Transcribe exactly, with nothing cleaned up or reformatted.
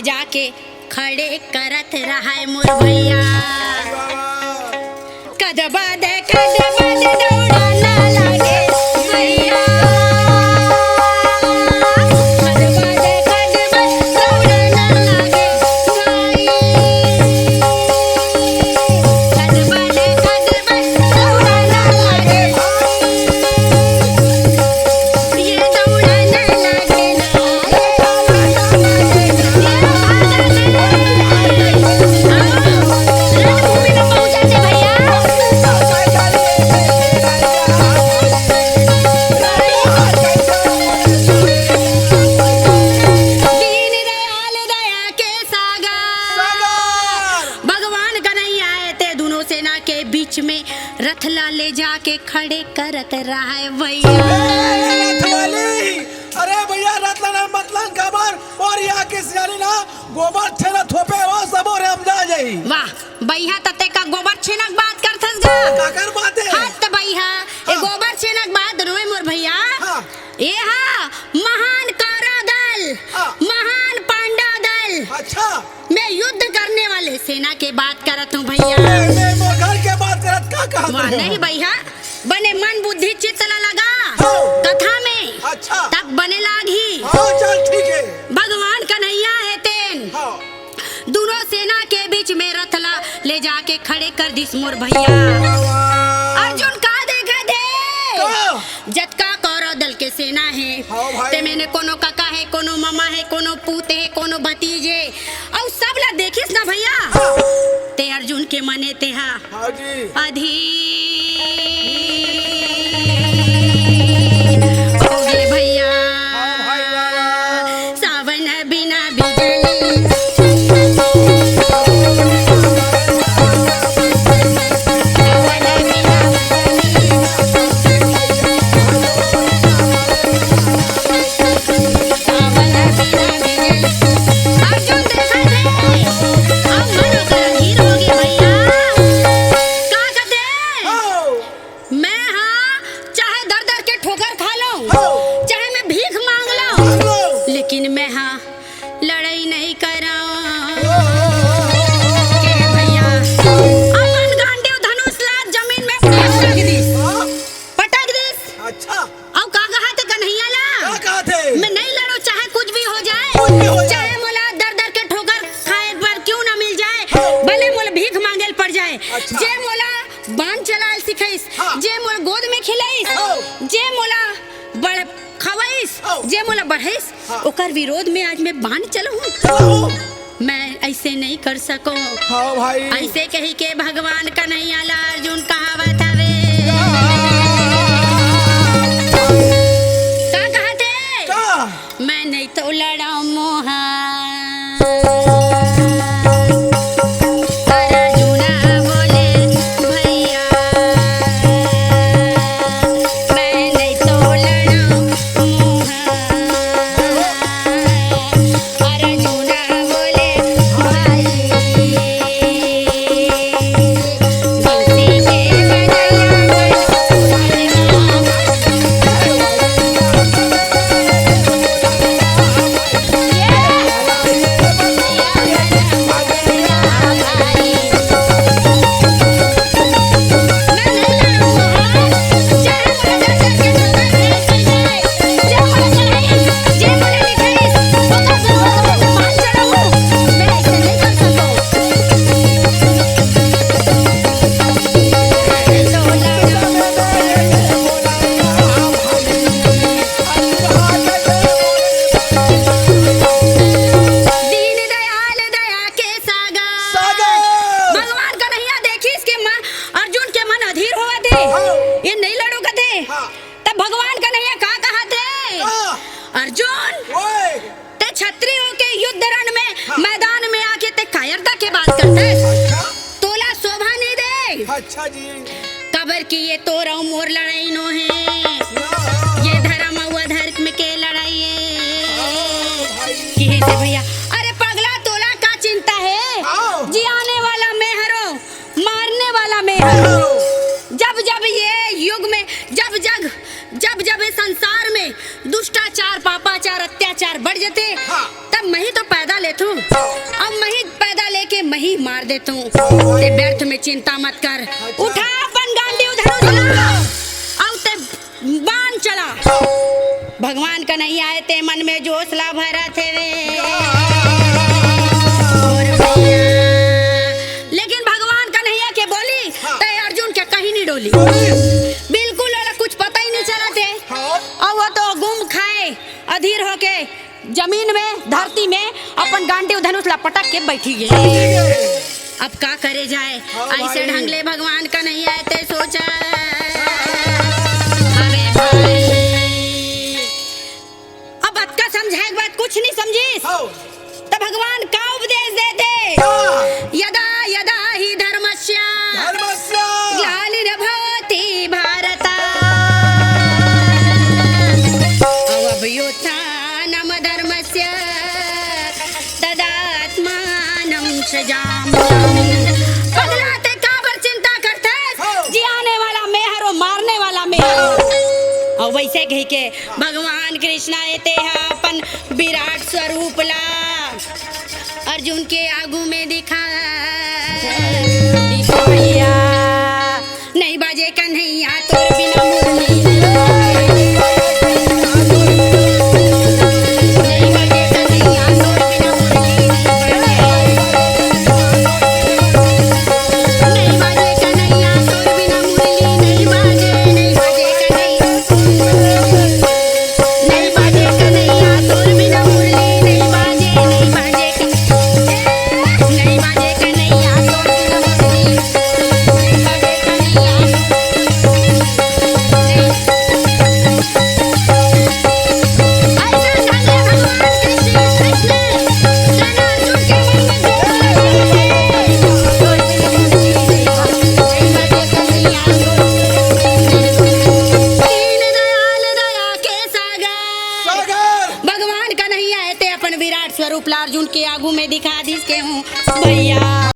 जाके खड़े करत रहय मोर भैया। कदबद कदबद दौड़ा ना लागे भैया। कदबद कदबद दौड़ा ना लागे भाई। कदबद कदबद दौड़ा ना लागे। भगवान कन्हैया हे ते दुनों सेना के बीच में रथ ला ले जाके खड़े करत रहय भैया। ए, रथ वाली, अरे भैया, रथ ला ना मत लान काबर, अउ इहाँ के सियानी ना गोबर छेना थोपे हो, सबो रेमजा जाही। वाह, बइहा त तें का गोबर छेना के बात करथस गा? काकर बात हे? हत बइहा, ए हाँ। गोबर छेना के बात नोहे मोर भैया। हाँ। ए हा महान कौरव दल, हाँ। महान पांडव दल। अच्छा। मैं युद्ध करने वाले सेना के बात करत हूँ भैया। मैं, मैं मोर घर के बात करत का कहत वाह, हूँ? नहीं भैया, बने मन बुद्धि चित्त ला लगा हाँ। कथा में, अच्छा। तब बने लागही। हाँ, चल ठीक हे। भगवान कन्हैया हे तेन हाँ। दुनों सेना के बीच में रथ ला ले जाके खड़े कर दिस मोर भैया। वाह। अर्जुन का देखत हे? का? जतका कौरव दल के सेना हे, हाँ भाई। ते में कोनो कका हे, कोनो ममा हे, कोनो पूत हे, कोनो भतीज हे, अउ सब ला देखिस ना भैया, हाँ। ते अर्जुन के मने ते हा हाँ जी। अधीन होगे भैया। हाँ भाई, वाह, वाह। सावन बिना बिजली। अर्जुन देखत हे, अब मन ओकर अधीर होगे भैया। का कहत हे? हाँ। मैं हा चाहे दर दर के ठोकर खा लंव, हाँ। चाहे मैं भीख मांग लंव, हाँ। लेकिन मैं हा लड़ई नहीं करंव। के भैया, अपन गांडीव धनुष ला जमीन में पटक दिस। हाँ। पटक दिस। अच्छा। अउ का कहत हे कन्हैया ला? का कहत हे? मैं नहीं लड़ंव, चाहे कुछ भी हो जाए, कुछ भी हो जाए। चाहे मोला दर दर के ठोकर खाए बर क्यों ना मिल जाए, हाँ। भले मोला भीख मांगे ल पड़ जाए, अच्छा। जे मोला बाण चलाए ल सिखाइस, हाँ। जे मोला गोद में खिलाइस, हाँ। जे मोला बड़ खवाइस, हाँ। जे मोला बढ़ाइस, हाँ। ओकर विरोध में आज मैं बाण चलाहूं। चलाहूं। मैं अइसे नहीं कर सकंव। हाँ भाई। अइसे कहिके भगवान कन्हैया ला अर्जुन कहावत हवे। का कहत हे? का? मैं नहीं तो लड़ंव मोहा। अर्जुन बोले, भैया, मैं नहीं तो लड़ंव मोहा। दीन दयाल दया के सागर। सागर। भगवान कन्हैया देखिस के मन, अर्जुन के मन अधीर होवत हे। हाँ। ये नहीं लड़ो कथे। हाँ। तब भगवान कन्हैया का कहत हे? हाँ। अर्जुन, ओए। ते छत्री होके युद्ध रण में, हाँ। मैदान में आके ते कायरता के बात करत हे। अच्छा। तोला शोभा नहीं दे। अच्छा जी। काबर कि ये तोर अउ मोर लड़ई नोहे। हाँ। ये धर्म अउ अधर्म के लड़ई हे। हाँ, भाई। किहे से भैया, अरे पगला, तोला का चिंता हे? हाँ। जियाने वाला मैं हरों, मारने वाला मैं हरों। हाँ। जब जब ये युग में, जब जग, जब जब ये संसार में दुष्टाचार, पापाचार, अत्याचार बढ़ जथे, हाँ। तब मैं ही तो पैदा लेथूं। देथंव, ते व्यर्थ में चिंता मत कर। उठा अपन गांडीव धनुष ला, अउ ते बाण चला। भगवान कन्हैया हे ते मन में जोश ला भरत हेवे। और भैया, लेकिन भगवान कन्हैया के बोली ते अर्जुन के कहीं नहीं डोली। बिल्कुल ओला कुछ पता ही नहीं चलत हे। अउ वो तो गुम खाए अधीर होके जमीन में, धरती में अपन गांडीव धनुष ला पटक के बैठी गे। अब का करे जाए? हाँ, ऐसे भाई। ढंग ले भगवान कन्हैया हे ते सोचा। अबे भाई, अब अतका समझाए के बाद कुछ नहीं समझिस? हाँ। त भगवान का उपदेश देथे? हाँ। यदा यदा ही धर्मस्य धर्मस्य ग्लानिर्भवति भारत। अभ्युत्थानम धर्मस्य तदात्मानं सृजाम्यहम्। पगला, ते काबर चिंता करथस? हाँ। जियाने वाला मैं हरों, मारने वाला मैं हरों। अउ वैसे कहिके भगवान कृष्णा हे ते ह अपन विराट स्वरूप ला अर्जुन के आगू में दिखा, दिखा भैया। नहीं बाजे कन्हैया तोर बिना मुरली। नहीं बाजे कन्हैया तोर बिना मुरली। नहीं बाजे कन्हैया तोर बिना मुरली। नहीं बाजे, नहीं बाजे कन्हैया। नहीं बाजे कन्हैया तोर बिना मुरली, नहीं बाजे, नहीं बाजे, नहीं बाजे कन्हैया तोर बिना मुरली, नहीं बाजे कन्हैया। ऐसा संग भगवान के श्री कृष्ण अर्जुन के मन में जोर लगा। दीन दयाल दया के सागर। सागर। भगवान कन्हैया हे ते अपन विराट स्वरूप ला अर्जुन के आगू में दिखा दिस के हूँ भैया।